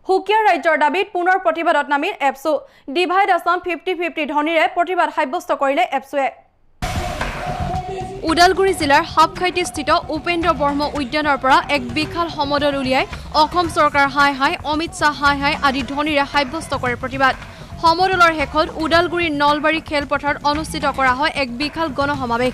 সুকীয়া ৰাজ্যৰ দাবীত পুনৰ প্ৰতিবাদত নামিল এপছু। ডিভাইড আছাম 50-50 ধ্বনিৰে প্ৰতিবাদ সাব্যস্ত কৰিলে এপছুৱে। ওদালগুৰি জিলাৰ সাপখাইটিস্থিত উপেন্দ্ৰ ব্ৰহ্ম উদ্যানৰ পৰা এক বিশাল সমদল উলিয়াই অসম চৰকাৰ হাই হাই, অমিত শ্বাহ হাই হাই আদি ধ্বনিৰে সাব্যস্ত কৰে প্ৰতিবাদ। সমদলৰ শেষত ওদালগুৰিৰ নলবাৰী খেলপথাৰত অনুষ্ঠিত কৰা হয় এক বিশাল গণসমাৱেশ।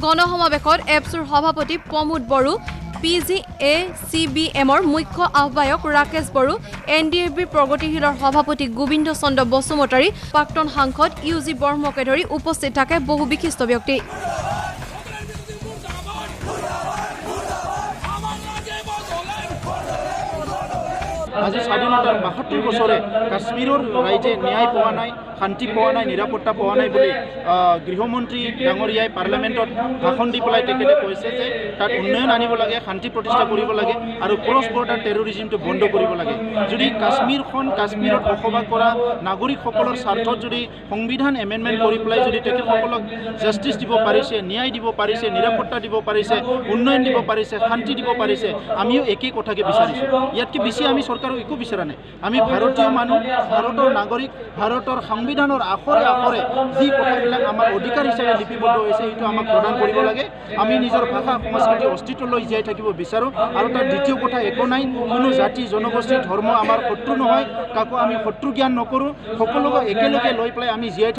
গণসমাৱেশত এপছুৰ সভাপতি প্ৰমোদ বড়ো, PGACBMৰ মুখ্য আহ্বায়ক ৰাকেশ বড়ো, NDFB প্ৰগতিশীলৰ সভাপতি গোবিন্দ চন্দ্ৰ বসুমতাৰী, প্ৰাক্তন সাংসদ ইউ জি ব্ৰহ্মকে ধৰি উপস্থিত থাকে বহু বিশিষ্ট ব্যক্তি। আজি স্বাধীনতাৰ 72 বছৰে কাশ্মীৰৰ ৰাইজে ন্যায় পোৱা নাই, শান্তি পোৱা নাই, নিৰাপত্তা পোৱা নাই বুলি গৃহমন্ত্ৰী ডাঙৰীয়াই পাৰ্লামেণ্টত ভাষণ দি পেলাই তেখেতে কৈছে যে তাত উন্নয়ন আনিব লাগে, শান্তি প্ৰতিষ্ঠা কৰিব লাগে আৰু ক্ৰছ বৰ্ডাৰ টেৰৰিজিমটো বন্ধ কৰিব লাগে। যদি কাশ্মীৰখন কাশ্মীৰত বসবাস কৰা নাগৰিকসকলৰ স্বাৰ্থত যদি সংবিধান এমেণ্ডমেণ্ট কৰি পেলাই যদি তেখেতসকলক জাষ্টিছ দিব পাৰিছে, ন্যায় দিব পাৰিছে, নিৰাপত্তা দিব পাৰিছে, উন্নয়ন দিব পাৰিছে, শান্তি দিব পাৰিছে, আমিও একেই কথাকে বিচাৰিছোঁ। ইয়াতকৈ বেছি আমি চৰকাৰক একো বিচৰা নাই। আমি ভাৰতীয় মানুহ, ভাৰতৰ নাগৰিক, ভাৰতৰ সংবিধানৰ আখৰে আখৰে যি কথাবিলাক আমাৰ অধিকাৰ হিচাপে লিপিবদ্ধ হৈছে সেইটো আমাক প্ৰদান কৰিব লাগে। আমি নিজৰ ভাষা সংস্কৃতি অস্তিত্ব লৈ জীয়াই থাকিব বিচাৰোঁ। আৰু তাৰ দ্বিতীয় কথা একো নাই, কোনো জাতি জনগোষ্ঠী ধৰ্ম আমাৰ শত্ৰু নহয়, কাকো আমি শত্ৰু জ্ঞান নকৰোঁ, সকলোকে একেলগে লৈ পেলাই আমি জীয়াই